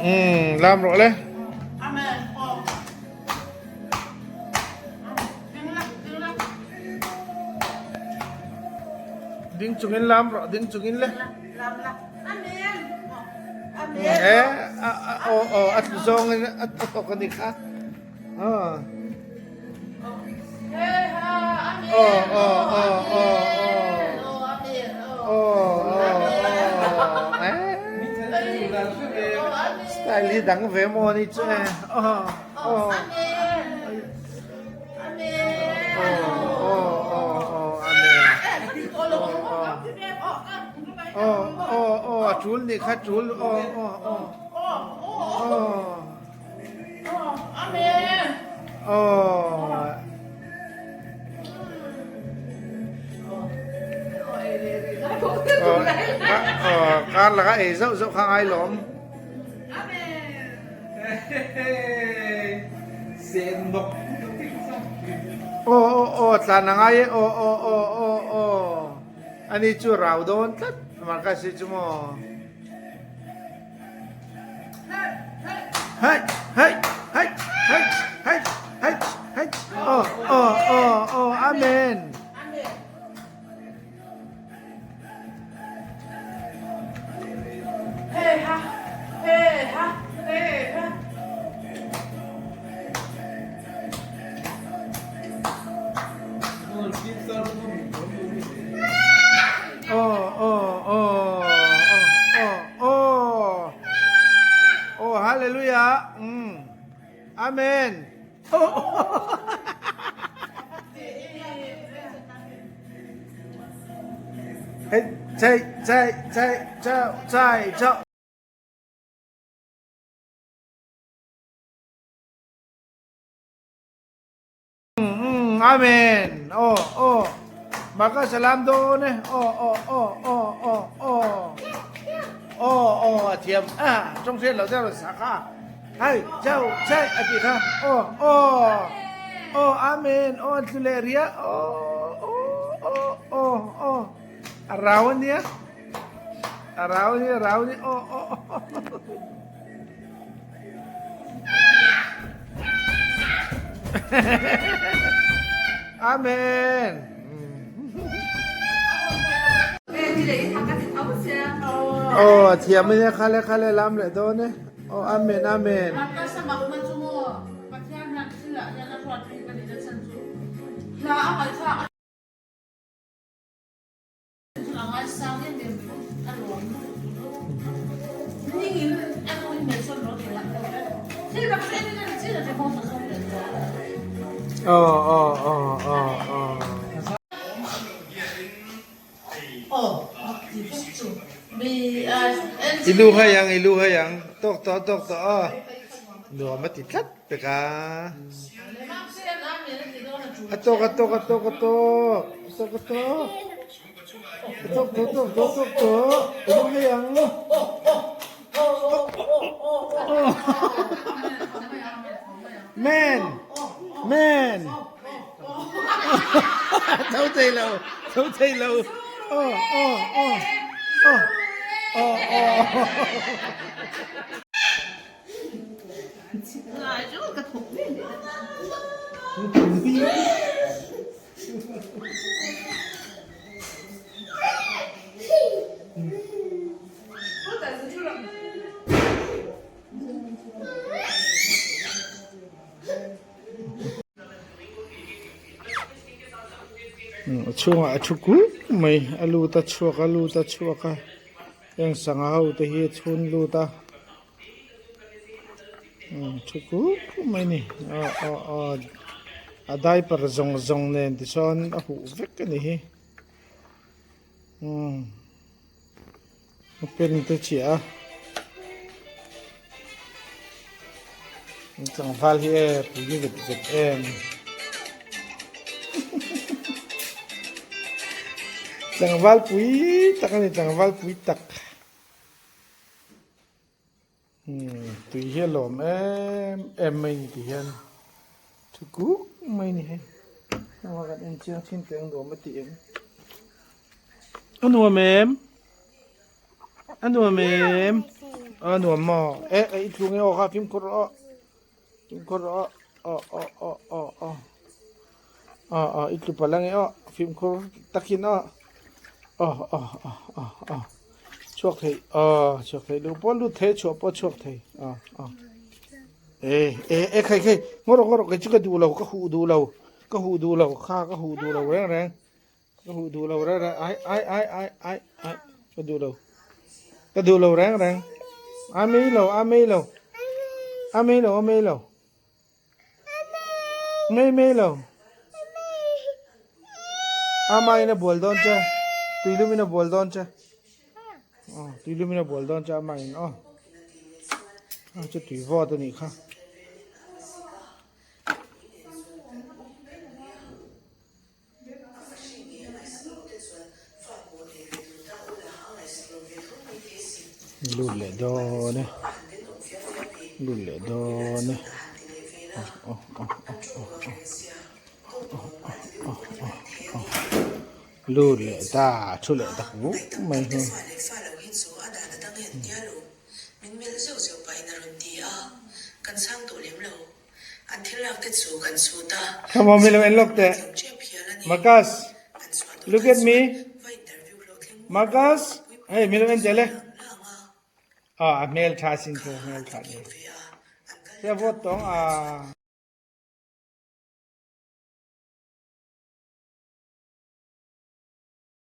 Umm lam rawh le. Ding chungin lam rawh ding chungin le. Eh aw aw a tlu zawngin a thawk a ni kha. Aw aw aw aw aw aw aw eh style hi dang ve maw ni chu e aw aw aw aw aw a tul nih kha tul aw aw aw aw Kar laka ei zauh zauh kha ngai lawm. Aw aw aw tlan a ngai e aw aw aw aw aw ani chu rau dawn tlat Marcus hi chu maw. Hey hey hey hey hey hey hey oh oh oh oh amen Hey ha hey ha hey ha Oh oh oh oh oh oh hallelujah mm amen oh hey chạy chạy chạy chạy chạy chạy Umm Amen aw aw Maka salam dawn e aw aw aw aw aw aw aw aw a thiam a tawng hriat lo deuh rawn sa kha hei chau chai a tih kha aw aw aw Amen aw an tlu leh ria aw aw aw aw aw a rau a nia a rau a nia a rau a nia aw aw aw. Amen. Oh, thiam in khale khale lam le dawn e. Oh, amen amen. Aw aw aw aw aw. I lu hai ang i lu hai ang tawk tawh tawk tawh aw nuam a ti tlat pek a. A tawk a tawk a tawk a tawk a tawk a tawk a tawk tawh tawk tawh tawk tawh i lu hai ang. Man man tho thei lo tho thei lo aw aw aw aw aw aw. A chhungah a thu kulh mai a lut a chhuak a lut a chhuak a heng sangha ho te hi a chhun lut a. Thu kuk mai a ni aw aw aw a diaper zawng zawng nen tichuan a huh vek a ni hi umm a pen te chiah a tlangval hi e pui vet vet em tlangval pui tak a ni tlangval pui tak. Tui hi a lawm em em mai ni ti hian thu kuk mai ni hei heng kan en chiang thin teh ang nuam a tih em a nuam em a nuam em. A nuam maw? E i tlu nge aw kha fimkhur rawh aw. Fimkhur rawh aw. Aw aw aw aw aw. Aw aw i tlu palh ange aw. Fimkhur takin aw. Aw aw aw aw aw. Chhuak thei aw chhuak thei lu pawh lut thei chhuah pawh chhuak thei aw aw. E e e khai khai ngaw rawh ngaw rawh kei chu ka duh lo ka huh duh lo ka huh duh lo kha ka huh duh lo reng reng. Ka huh duh lo reng reng ai ai ai ai ai ai ka duh lo ka duh lo reng reng a mei lo a mei lo a mei lo a mei lo mei mei lo ama in a bual dawn che tuilum in a bual dawn che tuilum in a bual dawn che ama in aw chu tui vawt a nih kha. Lut leh dawn e lut leh dawn e aw aw aw aw aw aw aw aw aw lut leh ta thu leh tak vuk mai hi. Come on, Milo, and look there. Marcus, look at me. Marcus, hey, Milo, and tele. Ah, a hmel tha sin chu, hmel tha ni. Tia vot tong a.